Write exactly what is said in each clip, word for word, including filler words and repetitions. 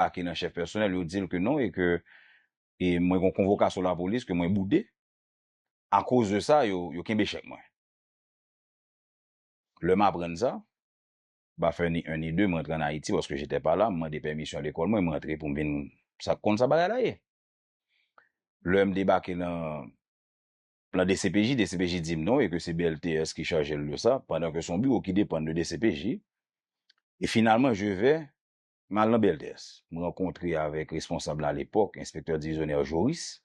debake nan chèf pèsonèl, yo di l ke non e ke e mwen gen yon konvokasyon lapolis ke mwen boude. Akoz de sa, yo, yo kenbe chèk mwen. Lè m aprann sa, pa fè ni en ni de, m rantre ann Ayiti paske j'étais pas là, m mande pèmisyon lekòl mwen, m rantre pou m vin sa, konn sa bagay la ye. Lè m debake nan, nan D C P J, D C P J di m non e ke se B L T S ki chaje l de sa, pandan ke se yon biwo ki depann de D C P J. E finalman, je vais, m al nan B L T S. M rankontre avèk responsab la alepòk, enspektè divizyonè Joris.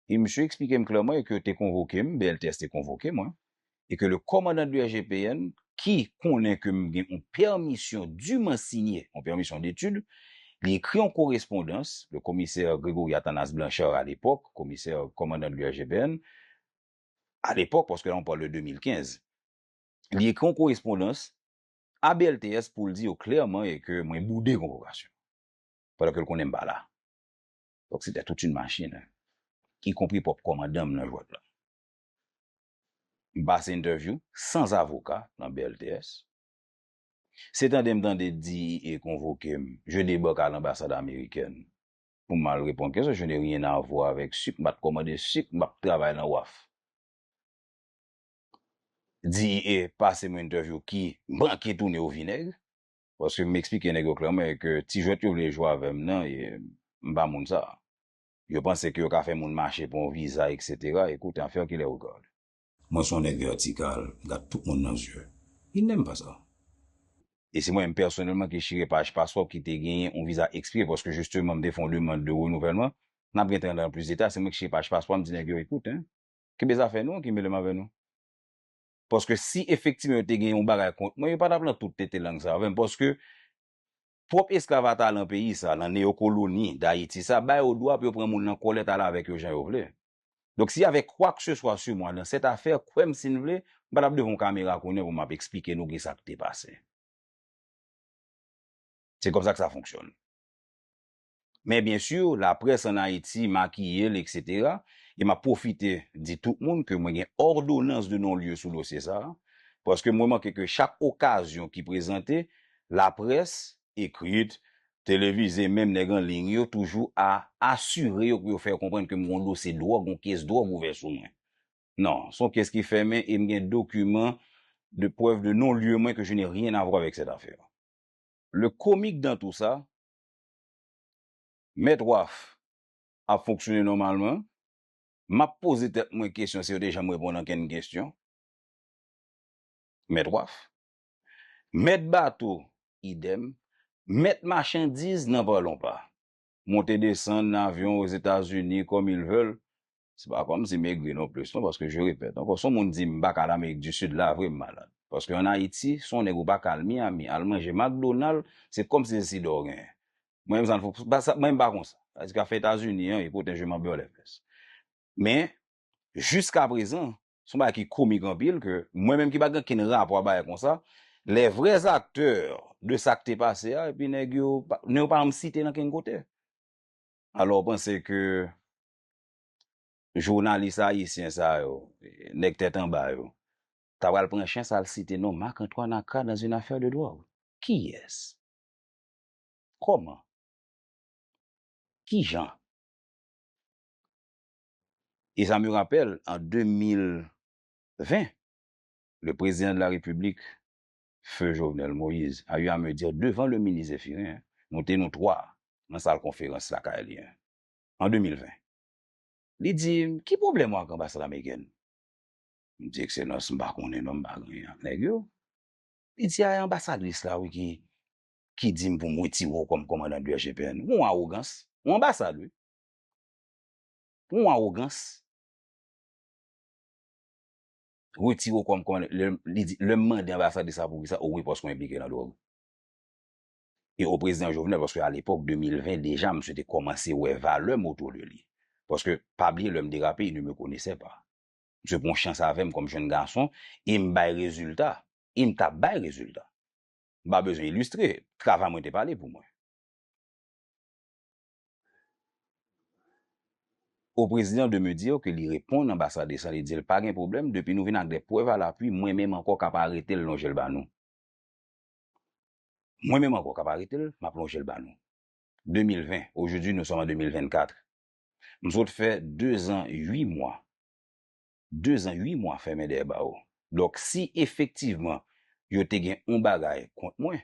E misye eksplike m klèman e ke yo te konvoke m, B L T S te konvoke mwen, e ke le commandant de S G P N, ki konnen ke m gen yon pèmisyon dûment signée, yon pèmisyon d'études, li ekri yon korespondans, le commissaire Grégory Athanase Blanchard à l'époque, komisè, commandant de S G P N, à l'époque, paske la on parle de deux mille quinze, li ekri yon korespondans a B L T S pou l di yo klèman e ke mwen boude konvokasyon. Pandan ke l konnen m pa la. Donk, se te tout yon machin, ikonpri pwòp kòmandan m nan jwèt la. M pase entèvyou san avoka nan B L T S. Se tande m tande D E A konvoke m, je débarque à l'ambassade américaine. Pou m al reponn kesyon, je n'ai rien à voir avec sik, m pa t kòmande sik, m ap travay nan waf. D E A pase m entèvyou ki manke tounen o vinèg, paske m eksplike nèg yo klèman ke ti jwèt yo vle jwe avè m nan, e m pa moun sa. Yo panse ke yo ka fè moun mache pou yon viza, et cetera. Écoute, affaire qui les regarde. Mwen se yon nèg vètikal, m gad tout moun nan zye. Ils n'aiment pas ça. E se mwen menm pèsonèlman ki chire paj paspò ki te genyen yon viza ekspire, paske jisteman m te fè yon demann de renouvèlman. N ap gentan antre nan plis detay, se mwen ki chire paj paspò, m di nèg yo, écoute, hein, kenbe zafè nou an, ki mele m avè nou. Paske si efektivman yo te gen yon bagay kont mwen, yo pa t ap lan tout tete lang sa avè m. Paske pwòp esklav atalan peyi sa, nan neyokoloni Dayiti sa, ba yo dwa pou yo pran moun nan kòlèt, ale avèk yo jan yo vle. Donk, si y avait quoi que ce soit sur moi dans cette affaire, kwè m si n vle, m pa t ap devan yon kamera kounye a pou m ap eksplike nou ki sa k te pase. Se konsa ke sa fonksyone. Men byen si, laprès ann Ayiti makiye l, et cetera. E m ap pwofite di tout moun ke mwen gen òdonans de non-lye sou dosye sa a, paske mwen manke ke chak okazyon ki prezante, laprès ekrit, televize, menm nèg an liy yo toujou a asire yo pou yo fè yo konprann ke m gen yon dosye dwòg, yon kès dwòg ouvè sou mwen. Non, se yon kès ki fèmen e m gen dokiman de preuve de non-lieu mwen que je n'ai rien à voir avec cette affaire. Le comique dans tout ça, Mèt Waf ap fonksyone nòmalman. M ap poze tèt mwen kesyon si yo te janm reponn ankenn kesyon. Mèt Waf. Mèt bato, idèm. Mèt machandiz, n'en parlons pas. Monte desann nan avyon Ozetazini comme ils veulent. Se pa kòmsi m egri non plis non, paske je répète ankò, si yon moun di m pa ka al Amerik di Sid, la vre m malad. Paske ann Ayiti, si yon nèg ou pa ka al Miami, al manje McDonald, se kòmsi se sida w genyen. Mwen menm sa, mwen menm pa konsa. Sa di ka fè Etazini an, écoute, je m'en bats les fesses. Men, jiskaprezan, se yon bagay ki komik anpil ke mwen menm ki pa gen okenn rapò a bagay konsa, les vrais acteurs de sa k te pase a, epi nèg yo, pa- nèg yo pa janm site nan kenn kote. Alò, w panse ke jounalis ayisyen sa yo, nèg tèt anba yo, ta pral pran chans al site non Marc Antoine Aka dans une affaire de drogue? Kiyès? Kòman? Kijan? E sa me rapèl, an de mil ven, le président de la République, feu Jovenel Moïse, a eu à me dire devant le ministre Zéphirin, nou te nou twa nan sal konferans lakay li an, an de mil ven. Li di m, ki pwoblèm ou ak anbasad amerikèn? M di, Ekselans, m pa konnen non, m pa gen anyen ak nèg yo. Li di, a, e anbasadris la, wi, ki, ki di m pou m retire w kòm kòmandan de S G P N. Yon awogans. Yon anbasad, wi. Yon awogans. Retire w kòm kòmandan. Lè, li di, lè m mande anbasadris la poukisa, o wi, paske w enplike nan dwòg. E o prezidan Jovenel, paske alepòk, de mil ven, deja, misye te kòmanse wè valè m otou de li. Paske, pa bliye, lè m derape, il ne me connaissait pas. Misye pran chans avè m kòm jenn gason, e m bay rezilta, e m t ap bay rezilta. M pa bezwen ilistre, travay mwen te pale pou mwen. Au président de me dire que li reponn anbasadris la, li di l pa gen pwoblèm, depi nou vin ak de prèv à l'appui, mwen menm ankò k ap arete l lonje l ba nou. Mwen menm ankò k ap arete l, m ap lonje l ba nou. deux mille vingt, aujourd'hui nous sommes en deux mille vingt-quatre. M sot fè de zan uit mwa. De zan uit mwa fèmen dèyè bawo. Donk, si efektivman yo te gen yon bagay kont mwen,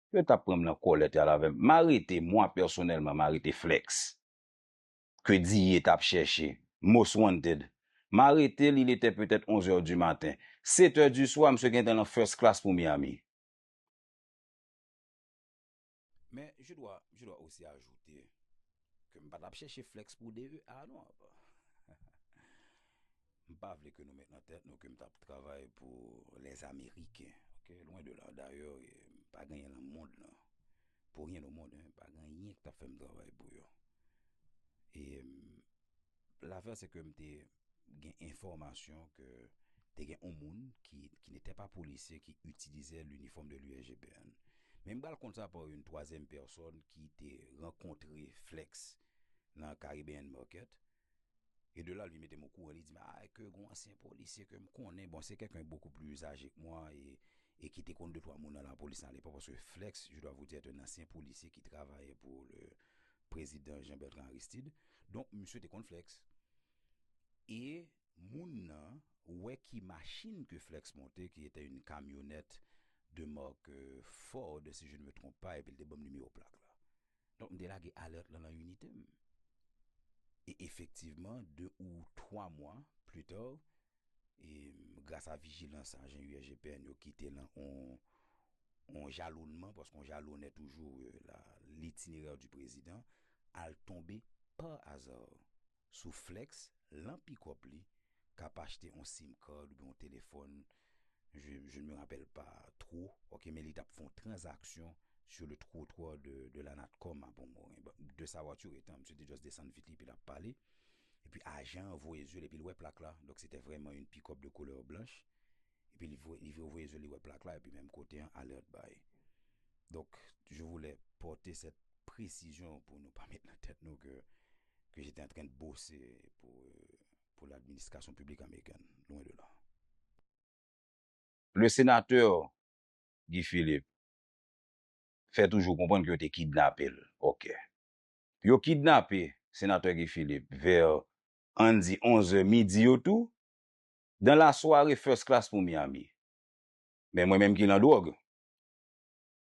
yo t ap pran m nan kòlèt y al avè m. M arete, mwa pèsonèlman, m arete Flex, ke Diye t ap chèche, most wanted. M arete l, il était peut-être onze heures du matin. Sept heures du soir, misye gentan nan first class pou Miami. Men, je dois, je dois aussi ajouter ke m pa t ap chèche Flex pou D E A non, apa. M pa vle ke nou met nan tèt nou ke m t ap travay pou les Américains, ok? Loin de là. D'ailleurs, eh, m pa gen anyen nan mond lan. Pour rien au monde, hein, pa gen anyen ki t ap fè m travay pou yo. E, mm, l'affaire, c'est que m te gen enfòmasyon ke te gen yon moun ki, qui n'était pas policier, qui utilisait l'uniforme de l'U S G P N. Men m pral konn sa par une troisième personne qui te rankontre Flex nan Caribbean Market. E de la, li mete m okouran, li di m, ah, ke gon ansyen polisye ke m konnen. Bon, c'est quelqu'un beaucoup plus âgé que moi et, et qui te konn de twa moun nan lapolis à l'époque, parce que Flex, je dois vous dire, est un ancien policier qui travaillait pour le président Jean-Bertrand Aristide. Donk, misye te konn Flex. E moun nan wè ki machin ke Flex monte, qui était une camionnette de marque, euh, Ford, si je ne me trompe pas, epi l te ban m nimewo plak la. Donk, m te lage alèt lan nan inite m. E efektivman, de ou twa mwa pli ta, e gras a vijilans ajan U S G P N yo ki te lan on, on jalonnman, paske on jalonnè toujou, euh, la, l'itinéraire du président, al tonbe pa aza sou Flex, lan pikòp li, k ap achte on sim card oubyen on telefòn, je, je ne me rappelle pas trop, ok, men li t ap fè on tranzaksyon sur le trottoir de, de la Natcom à Pont Morin. Bon, de sa voiture étant, misye te just desann vit li, epi l ap pale. Epi ajan an voye zye l, epi l wè plak la. Donk, se te vrèman yon pikòp de koulè blanch. Epi li voye, li voye zye l, li wè plak la, epi menm kote an, alèt bay. Donc, je voulais porter cette précision pour nou pa met nan tèt nou ke, que j'étais en train de bosser pour, euh, pour l'administration publique américaine. Loin de là. Le sénateur Guy Philippe fè toujou konprann ke yo te kidnape l. Ok. Yo kidnape senatè Guy Philippe vè, ann di, onz è midi yo tou. Dans la soirée, first class pou Miami. Men mwen menm ki lan dwòg,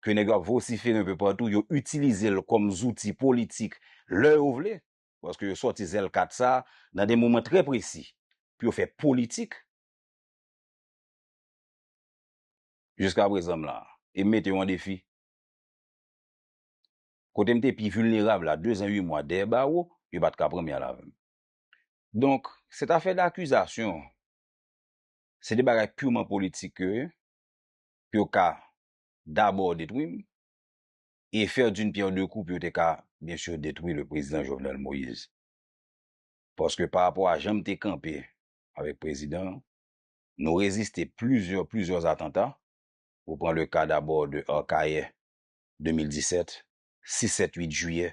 ke nèg yo ap vosifere un peu partout, yo itilize l kòm zouti politik lè yo vle, paske yo sòti zèl kat sa nan de moman trè presi pou yo fè politik. Jiska prezan m la, e m mete yo an defi. Kote m te pi vilnerab la, de zan uit mwa dèyè bawo, yo pa t ka pran m y al avè m. Donk, cette affaire d'accusation, se de bagay purement politik ke yo ye, pou yo ka dabò detwi m, e faire d'une pierre deux coups pou yo te ka, bien sûr, détruire le président Jovenel Moïse. Paske pa rapò a jan m te kanpe avèk prezidan an, nou reziste plizyè, plizyè atanta. Ou pran le ka dabò de Akayè de mil disèt, sis, sèt, uit jiyè.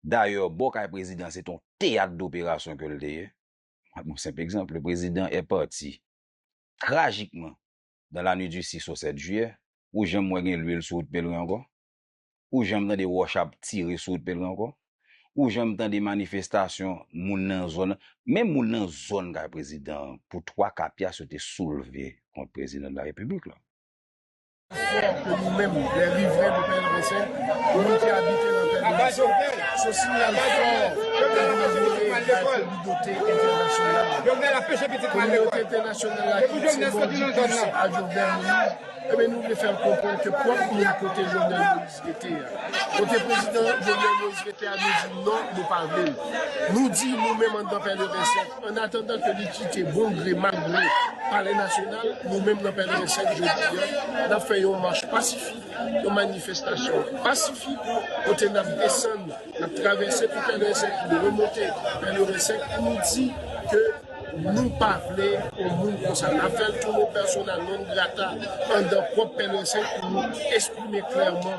Dayè, bò kay prezidan, se te yon teyat doperasyon ke l te ye. Mwen ba w yon senp egzanp, le président est parti tragiquement dans la nuit du six au sept juillet. Ou janm wè gen lwil sou wout Pèlren ankò? Ou janm tande wòch ap tire sou wout Pèlren ankò? Ou janm tande manifestasyon moun nan zòn, menm moun nan zòn kay prezidan an, pou twa ka pyas yo te soulve kont prezidan de la repiblik la? Fò ke nou menm, les riverains de Pèleren senk, nou ki abite nan Pèleren senk, se yon siyal fò ke nou voye bay kominote entènasyonal la. Kominote entènasyonal la ki di non diplis a Jovenel Moïse, ebyen, nou vle fè l konprann ke pwòp moun kote Jovenel Moïse rete a, kote prezidan Jovenel Moïse rete a, nou di non, nou pa vle l. Nou di nou menm anndan Pèleren senk, an atandan ke li kite bon gre, malgre Palè Nasyonal, nou menm nan Pèleren senk jodi a, n ap fè yon mach pasifik, yon manifestasyon pasifik, kote n ap desann, n ap travèse tout Pèleren senk, nou remonte Pèleren senk pou nou di ke nou pa vle yon moun konsa. N ap fè l tounen persona non grata anndan pwòp Pèleren senk pou nou eksprime klèman,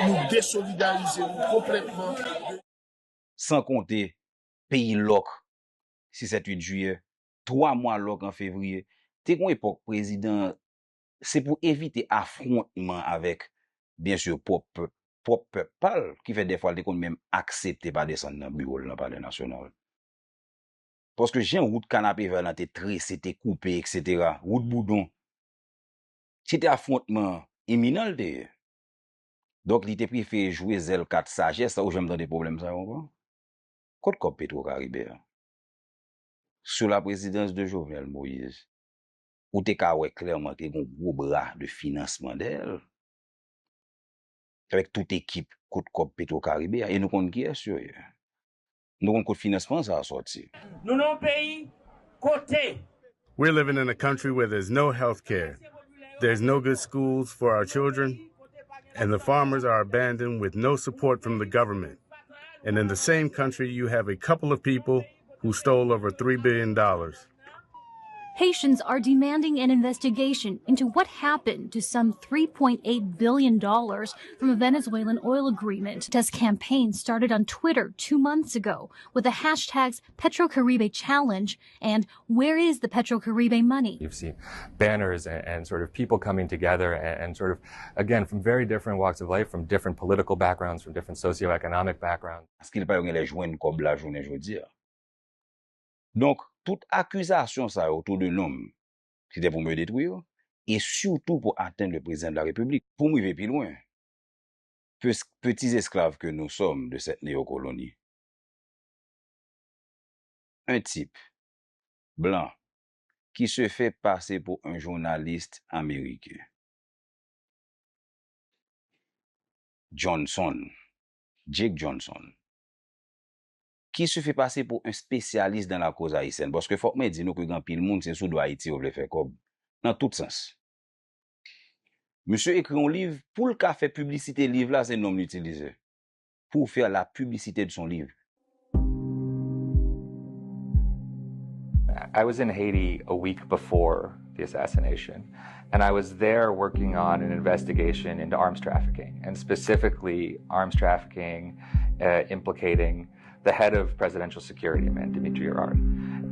nou desolidarize nou konplètman de San konte peyi lòk, sis, sèt, uit jiyè, twa mwa lòk an fevriye. Te gen yon epòk prezidan, se pou evite afwontman avèk, byen si, pwòp pèp, pwòp pèp pa l, ki fè dèfwa l te konn menm aksepte pa desann nan biwo l nan Palè Nasyonal. Paske jan wout Kanapevè lan te trese, te koupe, etsetera, wout Boudon, se te afwontman iminan l te ye. Donk, li te prefere jwe zèl kat sajès la, ou janm tande pwoblèm sa yo ankò? Kot kòb Petro Karibe a? Sou la prezidans de Jovenel Moïse, ou te ka wè klèman ke gen yon gwo bra de finansman dèyè l. Avèk tout ekip kot kòb Petro Karibe a, e nou konn kiyès yo ye. Nou konn kot finansman sa a sòti. Nou nan yon peyi kote We're living in a country where there's no health care, there's no good schools for our children, and the farmers are abandoned with no support from the government. And in the same country, you have a couple of people who stole over three billion dollars. Haitians are demanding an investigation into what happened to some three point eight billion dollars from a Venezuelan oil agreement. This campaign started on Twitter two months ago with the hashtags PetroCaribe Challenge and Where is the PetroCaribe money? You've seen banners and, and sort of people coming together and, and sort of, again, from very different walks of life, from different political backgrounds, from different socioeconomic backgrounds. Paske pa yo genlè jwenn kòb la jounen jodi a. Donk, tout akizasyon sa yo autour de non m, se te pou m detwi yo, e sitou pou atenn le prezidan de la repiblik. Pou m rive pi lwen, pe- petits esclaves que nous sommes de cette néocoloni, un type blanc qui se fait passer pour un journaliste américain, Johnson, Jake Johnson, qui se fait passer pour un spécialiste dans la cause haïtienne. Paske fòk mwen di nou ke gen anpil moun se sou do Ayiti yo vle fè kòb. Nan tout sans. Misye ekri yon liv, pou l ka fè piblisite liv la, se non m li itilize. Pour faire la publicité de son livre. I was in Haiti a week before the assassination, and I was there working on an investigation into arms trafficking, and specifically arms trafficking uh, implicating the head of Presidential Security, a man, Dimitri Herard,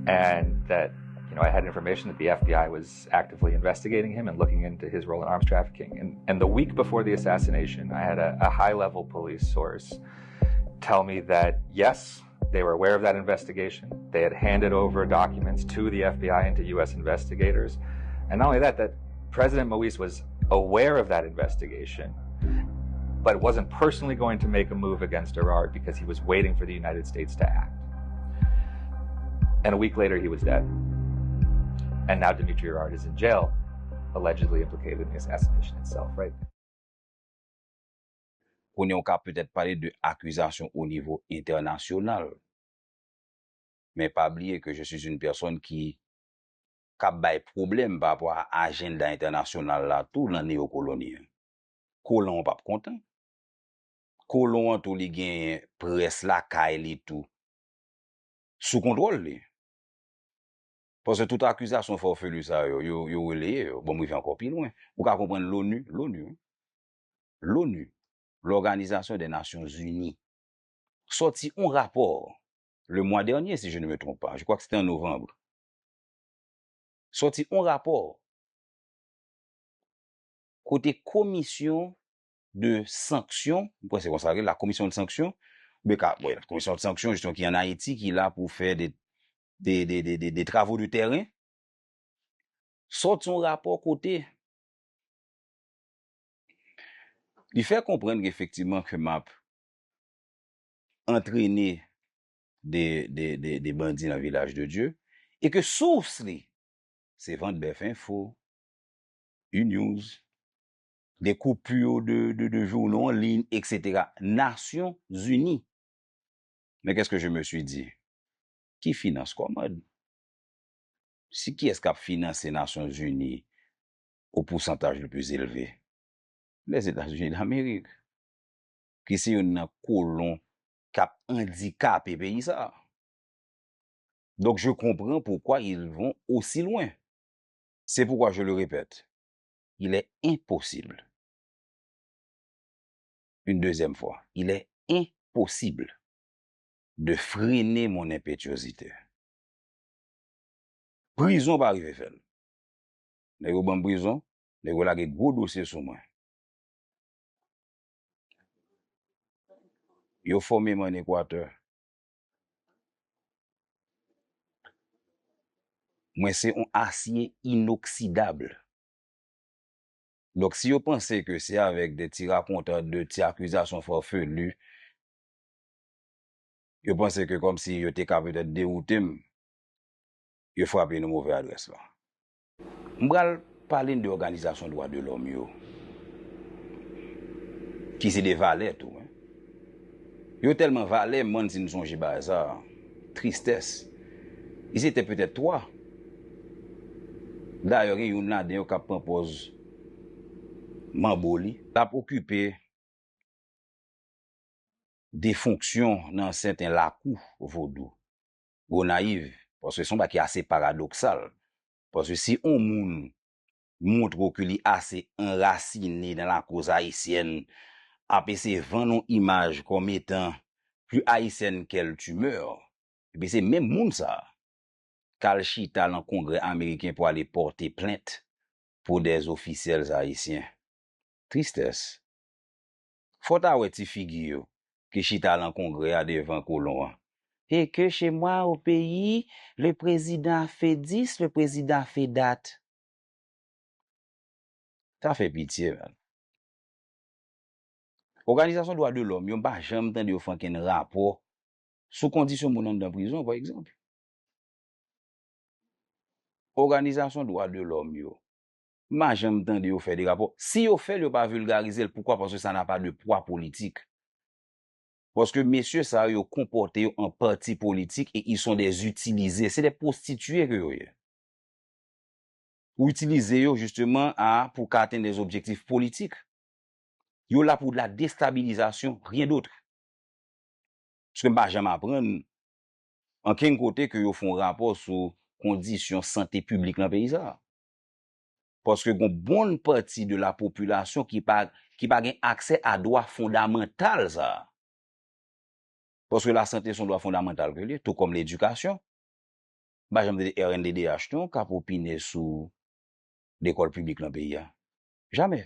and that you know I had information that the F B I was actively investigating him and looking into his role in arms trafficking. And, and the week before the assassination, I had a, a high-level police source tell me that yes, they were aware of that investigation. They had handed over documents to the F B I and to U S investigators. And not only that, that President Moise was aware of that investigation, but wasn't personally going to make a move against Herard because he was waiting for the United States to act. And a week later, he was dead. And now Dimitri Herard is in jail, allegedly implicated in the assassination itself, right? Kounye a ou ka petèt pale de akizasyon o nivo entènasyonal. Men pa bliye ke je suis une personne ki k ap bay pwoblèm pa rapò a ajanda entènasyonal la tou nan neyokoloni an. Kolon an p ap kontan. Kolon an tou li genyen près lakay li tou sou kontwòl li. Paske tout akizasyon fòfeli sa yo, yo, yo releye yo. Bon, m rive ankò pi lwen. Ou ka konprann l'ONU, l'ONU, wi. L'ONU, l'Organisation des Nations Unies, sòti yon rapò le mois dernier, si je ne me trompe pas, je crois que c'était en novembre, sòti yon rapò kote komisyon de sanksyon, m kwè se konsa l rele, la commission de sanction, oubyen ka, bon, la commission de sanction, justement, ki an Ayiti, ki la pou fè de, de, de, de, de, de travaux de terrain, sòti yon rapò kote li fè konprann ke efektivman ke m ap antrene de, de, de, de bandi nan Vilaj de Dye, e ke sous li, se Vant Bèf Enfo, U-News, de koupir de, de, de jounal an liy, etsetera. Nasyonzini. Men qu'est-ce que je me suis dit? Ki finans kòmand? Si kiyès k ap finanse Nasyonzini o pousantaj le pli elve? Lèzetazini Damerik, ki se youn nan kolon k ap andikape peyi sa a. Donc, je comprends pourquoi ils vont aussi loin. C'est pourquoi, je le répète, il est impossible, une deuxième fois, il est impossible de freiner mon impétuosité. Prizon pa rive fè l. Nèg yo ban m prizon, nèg yo lage gwo dosye sou mwen. Yo fòme m ann Ekwatè. Mwen se yon asye inoksidab. Donk, si yo panse ke se avèk de ti rakonta, de ti akizasyon farfelu, yo panse ke kòmsi yo te ka petèt dewoute m, yo frape nan move adrès la. M pral pale n de òganizasyon dwa de lòm yo, ki se de valè tou, wi. Yo tèlman valè, m si n sonje bagay sa, tristès. Ils étaient peut-être trois. Dayè, gen youn ladan yo k ap pran pòz manbo li. L ap okipe de fonksyon nan sèten lakou vodou, Gonayiv, paske se yon bagay ki ase paradoksal. Paske si yon moun montre w ke li ase anrasine nan lakoz ayisyèn, ap eseye vann yon imaj kòm etan plus haïtienne qu'elle tu meurs, epi se menm moun sa a k al chita nan Kongrè ameriken pou ale pòte plent pour des officiels haïtiens. Tristès. Fò w ta wè ti figi yo ki chita lan Kongrè a devan kolon an. Et que chez moi au pays, le président a fait dix, le président a fait date. Sa fè pitye, man. Òganizasyon dwa de lòm yo, m pa janm tande yo fè ankenn rapò sou kondisyon moun anndan prizon, pa egzanp. Òganizasyon dwa de lòm yo, m pa janm tande yo fè de rapò. Si yo fè l, yo pa vilgarize l. Poukwa? Paske sa n'a pas de poids politique. Paske mesye sa yo, yo konpòte yo an pati politik et ils sont des utilisés. Se de pwostitiye ke yo ye. Ou itilize yo, jisteman, a, pou ka atenn de objektif politik. Yo la pou la destabilizasyon, rien d'autre. Paske m pa janm aprann ankenn kote ke yo fè yon rapò sou kondisyon sante piblik nan peyi sa a. Paske gon bon pati de la popilasyon ki pa, ki pa gen aksè a dwa fondamantal sa a. Paske lasante se yon dwa fondamantal ke li ye, tou kòm ledikasyon. M pa janm tande R N D D H non k ap opine sou lekòl piblik nan peyi a. Jamè.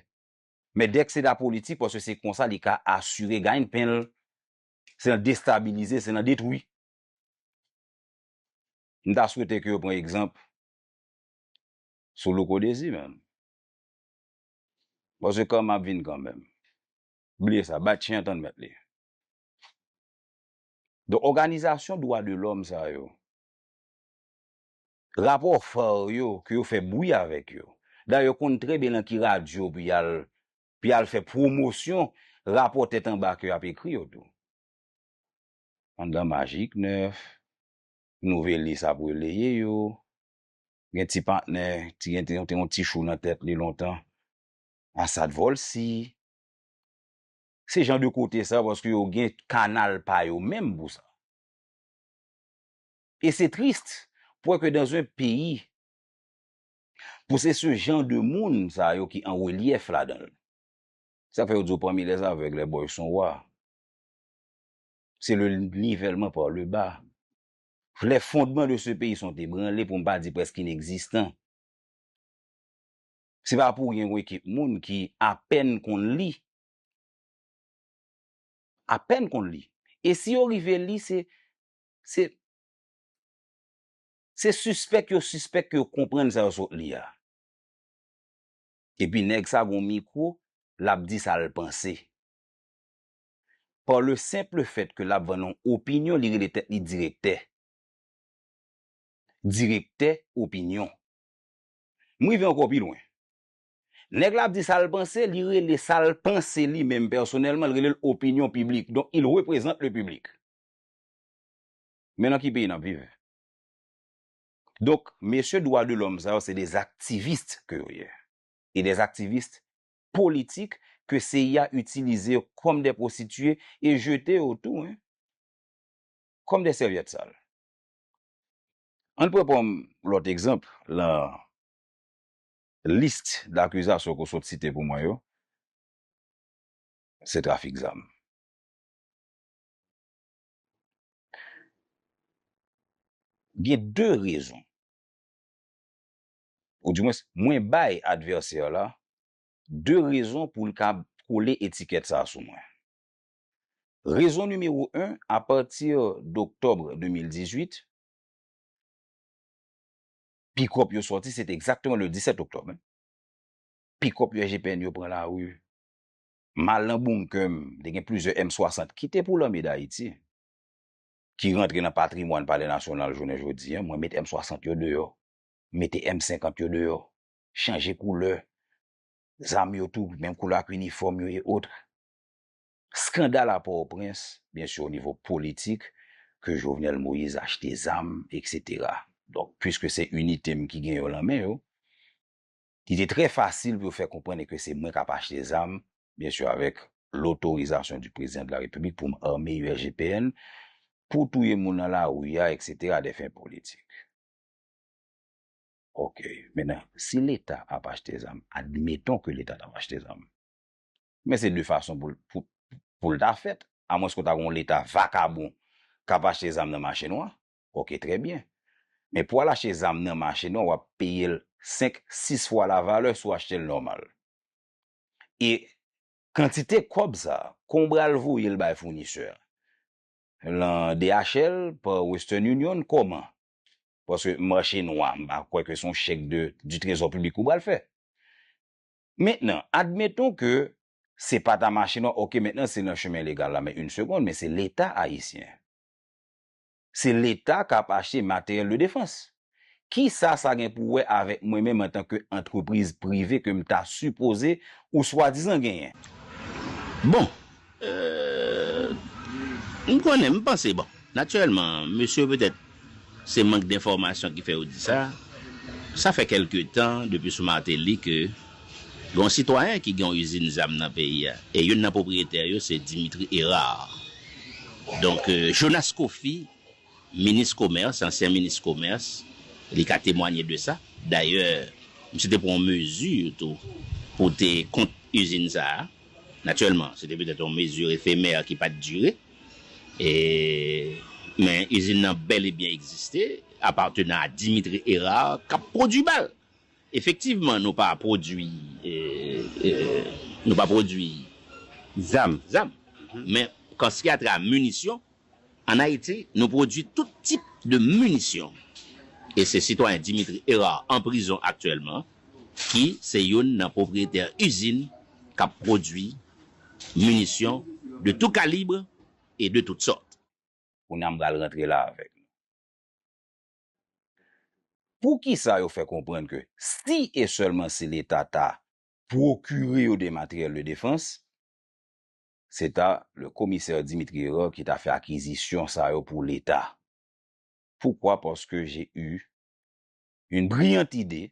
Men dèk se la politik, paske se konsa li ka asire gaynpen l, se nan destabilize, se nan detwi. M ta swete ke yo pran egzanp sou Louko Dezi, menm. Paske kòm ap vin kanmenm. Bliye sa, bat chen an tann mèt li. Donk, òganizasyon dwa de lòm sa yo, rapò far yo, ke yo fè bwi avèk yo. Dayè, yo konn trè byen nan ki radyo pou y al, pou y al fè pwomosyon rapò tèt anba ke y ap ekri yo tou. Anndan Majik Nèf, Nouvelis ap releye yo. Gen ti patnè, ti, gen, te, te yon ti chou nan tèt li lontan. Asad Vòlsi. Se jan de kote sa, paske yo gen kanal pa yo menm pou sa. E se tris pou wè ke dans un pays, pou se se jan de moun sa yo ki an relyèf ladan l. Sa fè yo di w parmi les aveugles, les boys sont rois. C'est le nivellement par le bas. Les fondements de ce pays sont ébranlés, pou m pa di prèske inegzistan. Se pa pou ryen yon ekip moun ki apèn konn li. Apèn konn li. E si yo rive li, se, se, se sispèk yo sispèk ke yo konprann sa yo sot li a. Epi nèg sa gon mikwo, l ap di sa l panse. Par le simple fait que l ap vann yon opinyon, li rele tèt li direktè. Direktè opinyon. M rive ankò pi lwen. Nèg la ap di sa l panse, li rele sa l panse li menm pèsonèlman, li rele l opinyon piblik. Donk, il représente le public. Men nan ki peyi n ap viv? Donk, mesye dwa de lòm sa yo, se des activistes ke yo ye. E des activistes politiques ke C I A itilize yo kòm de pwostitiye e jete yo tou, hein, kòm de sèvyèt sal. Ann pran kòm lòt egzanp, lan lis dakizasyon ke w sot site pou mwen yo, se trafik zam. Gen de rezon. Oudimwens, mwen bay advèsè la de rezon pou l ka kole etikèt sa a sou mwen. Rezon nimewo en, apati doktòb de mil dizuit, pikòp yo sòti, se te egzakteman le disèt oktòb, en. Pikòp U S G P N yo pran lari. M al nan bonkè m, te gen plizyè M swasant ki te pou Lame Dayiti, ki rantre nan patrimwàn Palè Nasyonal jounen jodi a. Mwen met M swasant yo deyò, mete M senkant yo deyò, chanje koulè zam yo tou, menm koulè ak inifòm yo e otre. Skandal a Pòtoprens, byen si, o nivo politik, ke Jovenel Moïse achte zam, etsetera. Donk, piske se inite m ki gen yo nan men yo, li te trè fasil pou yo fè konprann ke se mwen k ap achte zam, byen si, avèk lotorizasyon di prezidan de la Repiblik pou m ame U S G P N, pou touye moun nan lari a, etsetera, a des fins politiques. Ok, mentnan, si Leta ap achte zam, admeton ke Leta t ap achte zam, men se de fason pou, pou, pou l ta fèt, amwenske w ta gen yon Leta vakabon k ap achte zam nan mache nwa. Ok, trè byen. Men pou w al achte zam nan mache nwa, w ap peye l senk, sis fwa lavalè si w achte l nòmal. E kantite kòb sa, kon w pral voye l bay founisè a? Lan D H L, pa Western Union, kòman? Paske mache nwa, m pa kwè ke se yon chèk de, du trésor public ou pral fè. Mentnan, admeton ke se pa ta mache nwa, ok, mentnan se nan chemen legal la, men une seconde, men se Leta ayisyen. Se Leta k ap achte materyèl de defans. Kisa sa gen pou wè avèk mwen menm antanke antrepriz prive ke m ta sipoze ou swadizan genyen? Bon, euh, m konnen, m panse, bon, natirèlman, mesye petèt se mank de enfòmasyon ki fè yo di sa. Sa fè kèlke tan, depi sou Martelly, ke gen yon sitwayen ki gen yon izin zam nan peyi a. E youn nan pwopriyetè yo se Dimitri Hérard. Donk, euh, Jonas Coffy, minis komès, ansyen minis komès, li ka temwanye de sa. Dayè, misye te pran yon mezi tou pou te kont izin sa a. Natirèlman, se te petèt yon mezi efemè ki pa t dire. E, men izin nan bèl e byen egziste, apateni a Dimitri Hérard, k ap pwodui bal. Efektivman, nou pa pwodui, e, e, nou pa pwodui zam. Zam. Men, kan se ki atè a minisyon, ann Ayiti, nou pwodui tout tip de minisyon. E se sitwayen Dimitri Hérard an prizon aktyèlman, ki se youn nan pwopriyetè izin k ap pwodui minisyon de tout kalib e de tout sòt. Kounye a m pral rantre la avèk nou. Poukisa yo fè konprann ke si e sèlman si Leta ta pwokire yo de materyèl de defans, se ta le komisè Dimitri Hérard ki ta fè akizisyon sa yo pou Leta? Pourquoi? Parce que j'ai eu une brillante idée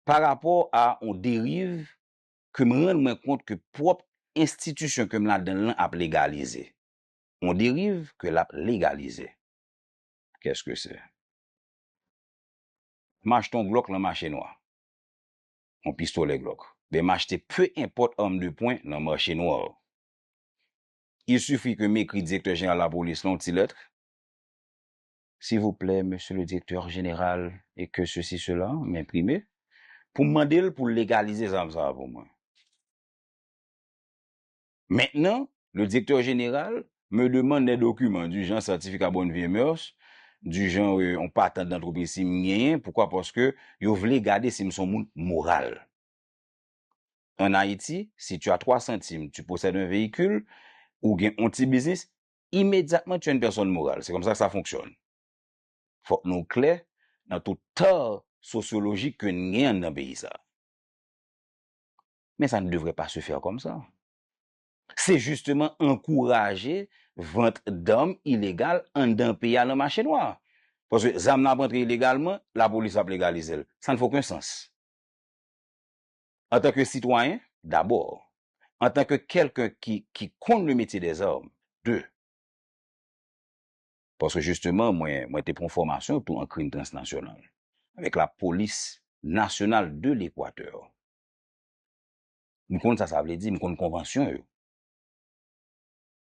pa rapò a yon deriv ke m rann mwen kont ke pwòp enstitisyon ke m ladan l lan ap legalize. Yon deriv ke l ap legalize. Qu'est-ce que c'est? M achte yon Glock lan mache nwa. Yon pistolè Glock. Ben, m achte peu importe arme de poing lan mache nwa. Il suffit ke m ekri direktè jeneral lapolis lan yon ti lèt. S'il vous plaît, monsieur le directeur général, et que ceci, cela, m enprime, pou m mande l pou l legalize zam sa a pou mwen. Maintenant, le directeur général me demande des documents du genre certificat bonne vie et mœurs, du genre, euh, yon patant d'entreprise si m genyen. Pourquoi? Paske yo vle gade si m se yon moun moral. En Haïti, si tu as trois centimes, tu possèdes un véhicule, ou gen yon ti biznis, immédiatement tu es une personne morale. C'est comme ça que ça fonctionne. Fòk nou klè nan tout tò sosyolojik ke n gen anndan peyi sa. Mais ça ne devrait pas se faire comme ça. Se jisteman ankouraje vant dam ilegal anndan peyi a nan mache nwa. Paske zam nan ap rantre ilegalman, lapolis ap legalize l. Ça ne fait aucun sens. Antanke sitwayen, dabò. Antanke kèlken ki, ki konn le métier des armes, de. Paske jisteman, mwen, mwen te pran fòmasyon tou an krim transnasyonal avèk la Police Nationale de l'Équateur. M konn sa sa vle di, m konn konvansyon yo.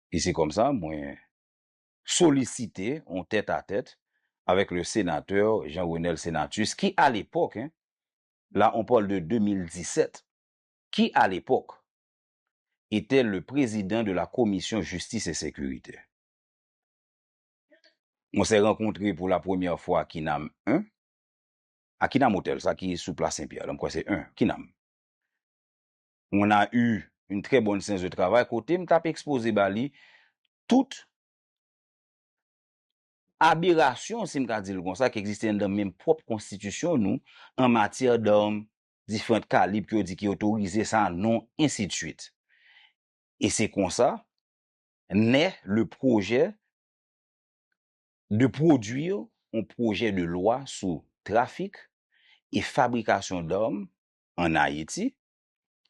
E se kòmsa mwen solisite yon tèt a tèt avèk le sénateur Jean Renel Senatus, ki à l'époque, hein, là on parle de deux mille dix-sept, qui à l'époque était le président de la commission justice et sécurité. On s'est rencontré pour la première fois à Kinam un, à Kinam Hotel, sa ki sou Plas Senpyè, la, m kwè se un, Kinam. On a eu une très bonne séance de travail, kote m t ap ekspoze ba li tout aberasyon, si m ka di l konsa, ki egziste anndan menm pwòp konstitisyon nou, an matyè dam, diferan kalib ke yo di ki otorize, sa, non, ensi de suite. E se konsa nè le projet de produire un projet de loi sou trafik e fabrikasyon dam an Ayiti,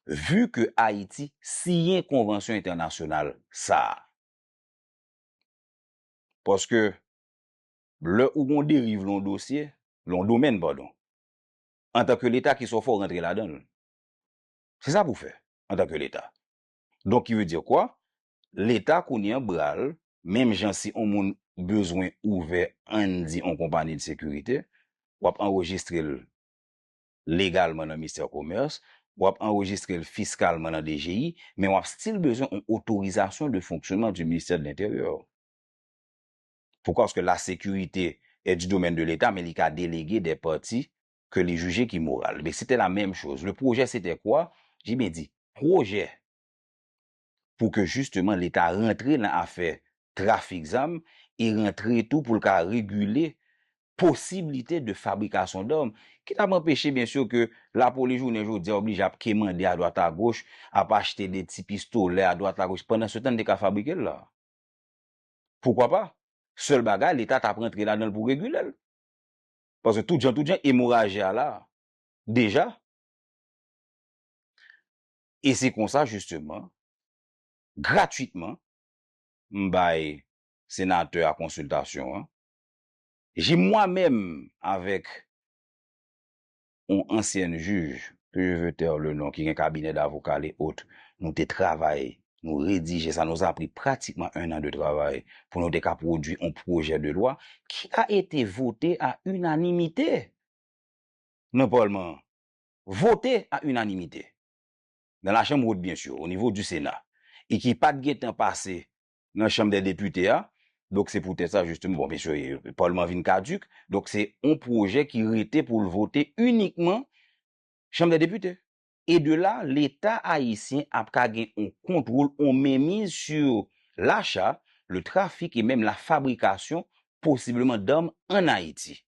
vu ke Ayiti siyen konvansyon entènasyonal sa a. Paske lè ou gon deriv lan yon dosye, lan yon domèn, padon, antanke Leta, kisa w fè, w rantre ladan l. Se sa pou w fè, antanke Leta. Donk, ki vle di kwa? Leta kounye an bra l, menm jan si yon moun bezwen ouvè, ann di, yon konpayi de sekirite, w ap anrejistre l legalman nan ministè komès, w ap anrejistre l fiskalman nan D G I, men w ap still bezwen yon otorizasyon de fonksyonman du ministère de l'Intérieur. Pourquoi? Parce que la sécurité est du domaine de l'État, men li ka delege des parties que li jije ki moral. Mais c'était la même chose. Le projet, c'était quoi? J'ai bien dit, projet. Pou ke jisteman Leta rantre nan afè trafik zam e rantre tou pou l ka regile posiblite de fabrikasyon dam. Ki t ap anpeche, byen si, ke lapolis jounen jodi a oblije ap kemande adwat agoch, ap achte de ti pistolè adwat agoch, pandan se tan n te ka fabrike l la. Poukwa pa? Sèl bagay, Leta t ap rantre ladan l pou regile l. Paske tout jan, tout jan, emoraji a la, deja. E se konsa, jisteman, gratwitman, m bay senatè a konsiltasyon an. J'ai moi-même, avec yon ansyèn jij, que je veux taire le nom, ki gen kabinè davoka, les autres, nou te travay, nou redije sa, nous a pris pratiquement un an de travay pou nou te ka pwodui yon pwojè de lwa qui a été voté à unanimité nan palman an. Voté à unanimité. Dans la chambre haute, bien sûr, au niveau du Sénat. E ki pa t gentan pase nan chanm dè depite a. Donk, se poutèt sa, jisteman, bon, byen si, palman vin kadik. Donk, se yon pwojè ki rete pou l vote inikman chanm dè depite. E de la, Leta ayisyen ap ka gen yon kontwòl, yon menmiz sur l'achat, le trafic et même la fabrication, posibleman, dam an Ayiti.